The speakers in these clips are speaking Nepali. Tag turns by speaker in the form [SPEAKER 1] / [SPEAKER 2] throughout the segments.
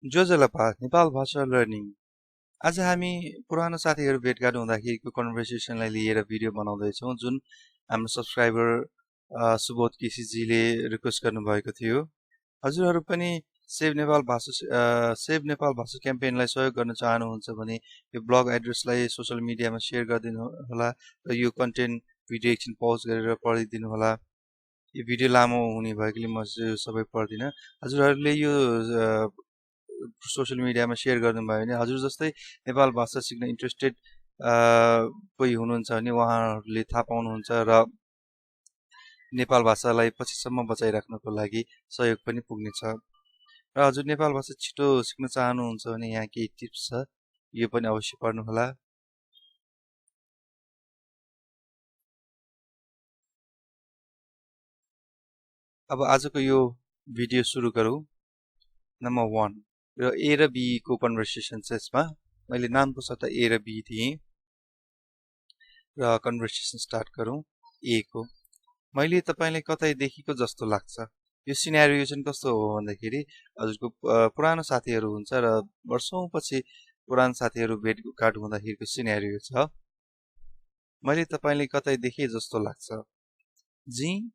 [SPEAKER 1] जोजलपा नेपाल भाषा लर्निङ। आज हामी पुरानो साथीहरू भेटघाट हुँदाखेरिको कन्भर्सेसनलाई लिएर भिडियो बनाउँदैछौँ, जुन हाम्रो सब्सक्राइबर सुबोध केसीजीले रिक्वेस्ट गर्नुभएको थियो। हजुरहरू पनि सेभ नेपाल भाषा क्याम्पेनलाई सहयोग गर्न चाहनुहुन्छ भने यो ब्लग एड्रेसलाई सोसियल मिडियामा सेयर गरिदिनु होला र यो कन्टेन्ट भिडियो एकछिन पज गरेर पढिदिनु होला। यो भिडियो लामो हुने भएकोले म सबै पढ्दिनँ। हजुरहरूले यो सोसियल मिडियामा सेयर गर्नुभयो भने हजुर जस्तै नेपाल भाषा सिक्न इन्ट्रेस्टेड कोही हुनुहुन्छ भने उहाँहरूले थाहा पाउनुहुन्छ र नेपाल भाषालाई पछिसम्म बचाइराख्नको लागि सहयोग पनि पुग्नेछ। र हजुर नेपाल भाषा छिटो सिक्न चाहनुहुन्छ भने यहाँ केही टिप्स छ, यो पनि अवश्य पढ्नुहोला। अब आजको यो भिडियो सुरु गरौँ। नम्बर 1 र ए र बी को कन्भर्सेसन छ। यसमा मैले नामको सट्टा ए र बी दिएँ र कन्भर्सेसन स्टार्ट गरौँ। ए को मैले तपाईलाई कतै देखेको जस्तो लाग्छ। यो सिनेरियो चाहिँ कस्तो हो भन्दाखेरि हजुरको पुरानो साथीहरू हुन्छ र वर्षौंपछि पुरानो साथीहरू भेटघाट हुँदाखेरिको सिनेरियो छ। मैले तपाईलाई कतै देखे जस्तो लाग्छ। जी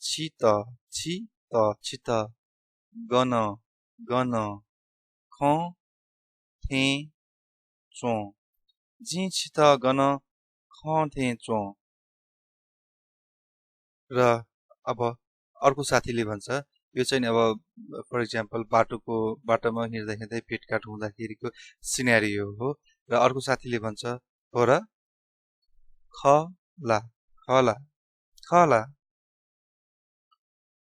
[SPEAKER 1] छित छित गन गन ख थे चो जी छित गन ख थे चो। र अब अर्को साथीले भन्छ, यो चाहिँ अब फर इक्जाम्पल बाटोमा हिँड्दा हिँड्दै भेटघाट हुँदाखेरिको सिनेरियो हो। र अर्को साथीले भन्छ हो र खला खला खला।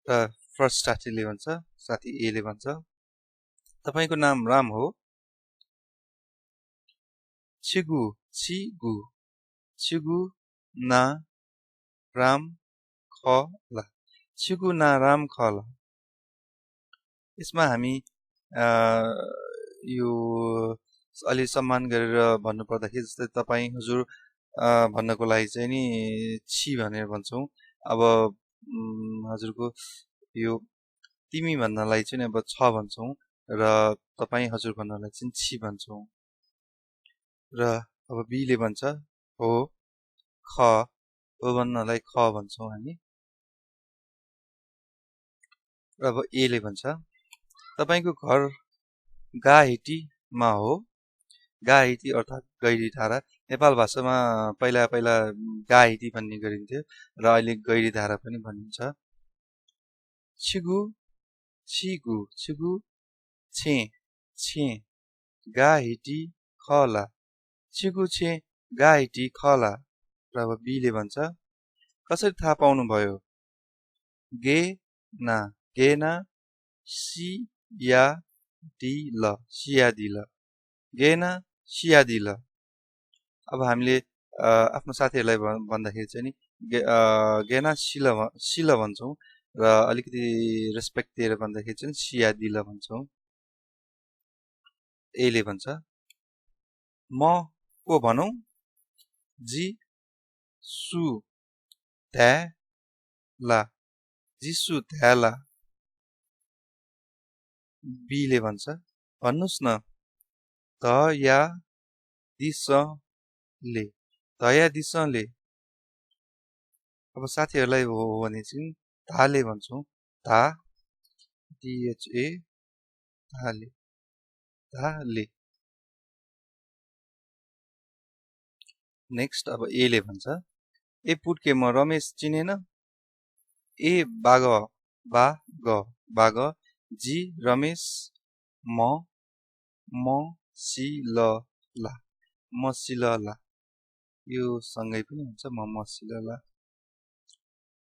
[SPEAKER 1] र फर्स्ट साथीले भन्छ, साथी ए ले भन्छ, तपाईको नाम राम हो। छिगु छिगु छिगु ना राम खला छिगु ना राम खला। यसमा हामी यो अलि सम्मान गरेर भन्नु पर्दाखेरि जस्तै तपाई हजुर भन्नको लागि चाहिँ नि छि भनेर भन्छौं। अब हजुरको यो तिमी भन्नलाई चाहिँ अब छ भन्छौं र तपाई हजुर भन्नलाई चाहिँ छि भन्छौं। र अब बी ले भन्छ हो ख, हो भन्नलाई ख भन्छौं हामी। र अब ए ले भन्छ, तपाईको घर गाहेटीमा हो। गाहेटी अर्थात् गैरी धारा। नेपाल भाषामा पहिला गाहेटी भन्ने गरिन्थ्यो र अहिले गैरी धारा पनि भनिन्छ। छिगु छिगु छिगु छे छे गाहेटी खला छिगु छे गाहेटी खला। र अब बी ले भन्छ, कसरी थाहा पाउनु भयो। गे ना सिया दिल सिया दिल गेना सिया दिल। अब हामीले आफ्नो साथीहरूलाई भन्दाखेरि चाहिँ नि गेना सिल भन्छौं र अलिकति रेस्पेक्ट दिएर भन्दाखेरि चाहिँ सिया दिल भन्छौं। ए ले भन्छ, म को भनौं। जी सु ला जिसु थ्याला। बी ले भन्छ, भन्नुस् न दया दिसले दया दिसले। अब साथीहरूलाई हो भने चाहिँ धाले भन्छौं। धा DHA धाले धाले। नेक्स्ट अब ए ले भन्छ, ए पुट्के म रमेश चिनेन। ए बाग बाग जी रमेश म सिलला यो सँगै पनि हुन्छ म सिलला।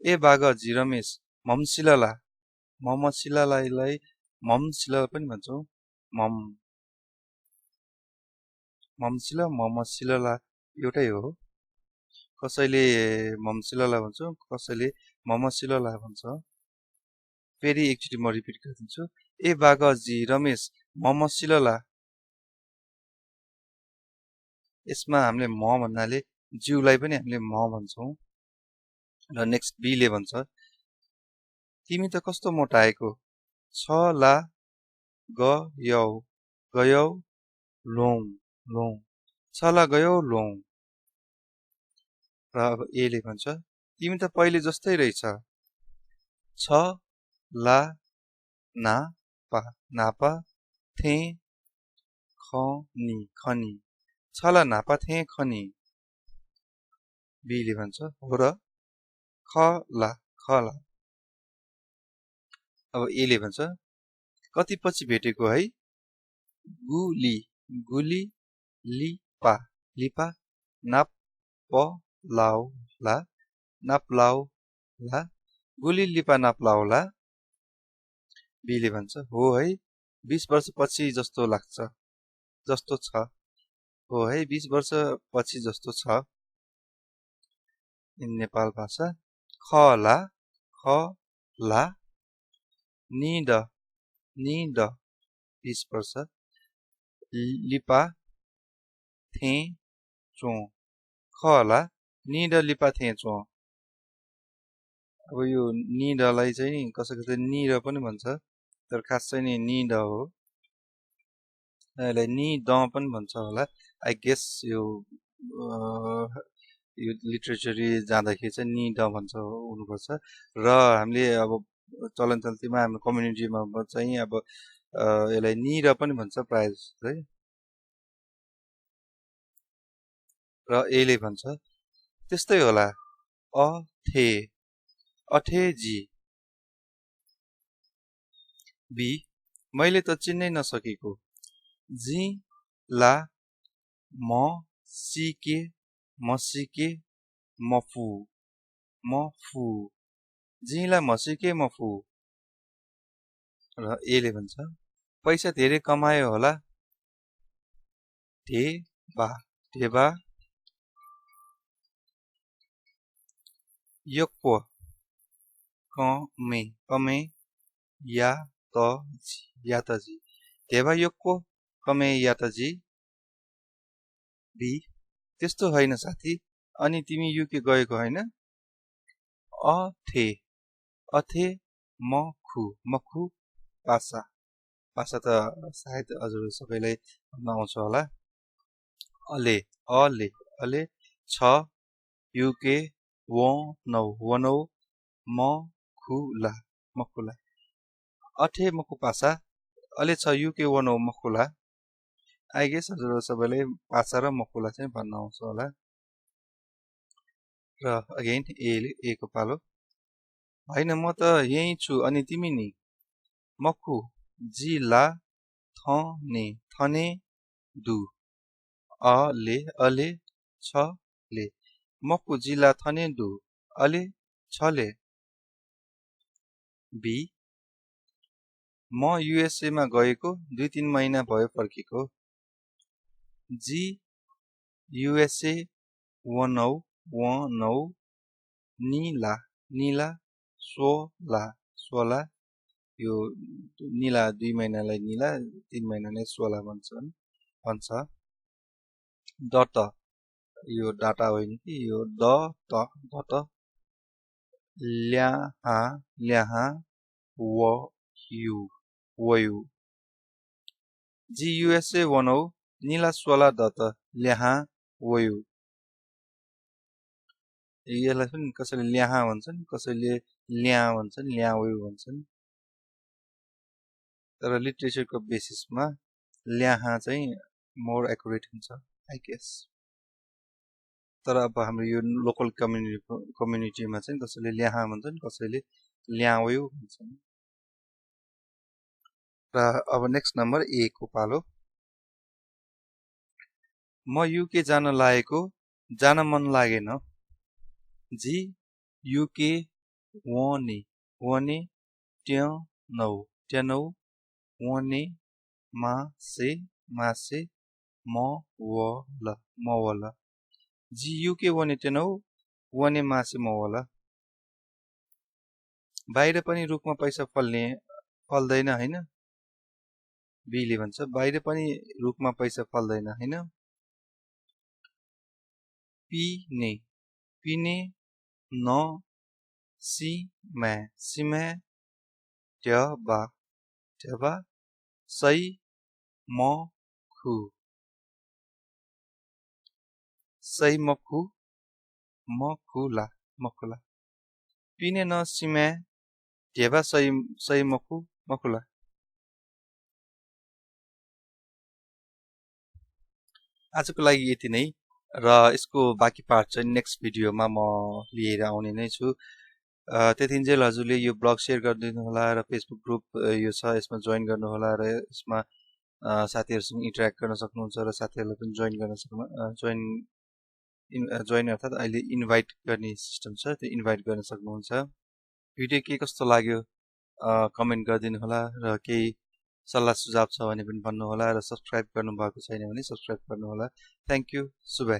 [SPEAKER 1] ए बाग जी रमेश ममसिलला ममसिललाई ममसिल पनि भन्छौं। ममसिल ममसिलला एउटै हो। कसैले ममसिलला भन्छ, कसैले ममसिलला भन्छ। फेरि एकचोटि म रिपिट गरिदिन्छु। ए बाग जी रमेश ममसिलला। यसमा हामीले म भन्नाले जिउलाई पनि हामीले म भन्छौं। र नेक्स्ट बी ले भन्छ, तिमी त कस्तो मोटाएको छ ला गयौ गयौ लोङ लोङ छला गयौ लोङ र अब एले भन्छ तिमी त पहिले जस्तै रहेछ छ ला ना पा नापा थे खनी खनी छला नापा थे खनी बीले भन्छ हो र खला खला अब एले भन्छ कति पछि भेटेको है गुली गुली लिपा लिपा नाप प लाउ ला नाप लाउ ला गुली लिपा नाप लाउ ला बीले भन्छ हो है 20 वर्ष पछि जस्तो लाग्छ जस्तो छ हो है 20 वर्ष पछि जस्तो छ नेपाल भाषा खला खला निड निड 20 वर्ष लिपा थे चो खला निड लिपा थे चो अब यो निडलाई चाहिँ कसैको चाहिँ निड पनि भन्छ तर खास चाहिँ नि निड हो यसलाई निड पनि भन्छ होला आई गेस यो लिटरेचरी जाँदाखेरि चाहिँ निड भन्छ हुनुपर्छ र हामीले अब चलन चल्तीमा हाम्रो कम्युनिटीमा चाहिँ अब यसलाई निड पनि भन्छ प्राय जस्तो है र एले भन्छ त्यस्तै होला अथे अथे जी बी मैले त चिन्नै नसकेको जी ला म सिके मसिके मफु मफु जीला मसिके मफु र एले भन्छ पैसा धेरै कमायो होला ढेबा योक्पो कमे या त जी ढेबा योक्पो कमे या त जी बी त्यस्तो होइन साथी अनि तिमी युके गएको होइन अथे अथे मखु मखु पासा पासा त सायद हजुर सबैलाई आउँछ होला अले अले अले छ युके वनौ मखुला मखुला अठे मखु पासा अले छ युके वनौ मखुला आई गेस हजुर सबैलाई पासा र मखुला चाहिँ भन्न आउँछ होला र अगेन ए को पालो होइन म त यही छु अनि तिमी नि मखु जिला थने दु अले छ ले मखु जिला थने दु अले छले बी म युएसए मा गएको 2-3 महिना भयो फर्केको जी युएसए वनौ नीला सोला यो नीला 2 महिनालाई नीला 3 महिनालाई सोला भन्छ दत यो डाटा होइन कि यो दत ल्याहा वयु जी युएसए वनौ नीला सोला दत ल्याहा वयु यसलाई पनि कसैले ल्याहा भन्छन् कसैले ल्या भन्छन् ल्यावयु भन्छन् तर लिटरेचरको बेसिसमा ल्याहा चाहिँ मोर एक्युरेट हुन्छ आई गेस तर अब हाम्रो यो लोकल कम्युनिटीमा चाहिँ कसैले ल्याहा भन्छन् कसैले ल्यावयु भन्छन् र अब नेक्स्ट नम्बर ए को पालो म युके जान लागेको जान मन लागेन जी युके वने ट्यानौ वने मासे मवला जी युके वने ट्यानौ वने मासे मवला बाहिर पनि रुखमा पैसा फल्दैन होइन बीले भन्छ बाहिर पनि रुखमा पैसा फल्दैन होइन पिने न सिमे ट्याबा सै म खु सै मखु मखुला मखुला पिने न सिमे ढेबा सै मखु मखुला आजको लागि यति नै र यसको बाँकी पार्ट चाहिँ नेक्स्ट भिडियोमा म लिएर आउने नै छु त्यतिन्जेल हजुरले यो ब्लग सेयर गरिदिनु होला र फेसबुक ग्रुप यो छ यसमा जोइन गर्नु होला र यसमा साथीहरूसँग इन्टरेक्ट गर्न सक्नुहुन्छ र साथीहरूलाई पनि जोइन गर्न सक्नु जोइन अर्थात् अहिले इन्भाइट गर्ने सिस्टम छ त्यो इन्भाइट गर्न सक्नुहुन्छ भिडियो के कस्तो लाग्यो कमेन्ट गरिदिनु होला र केही सल्लाह सुझाव छ भने पनि भन्नु होला र सब्स्क्राइब गर्नुभएको छैन भने सब्स्क्राइब गर्नु होला थ्यांक यू शुभ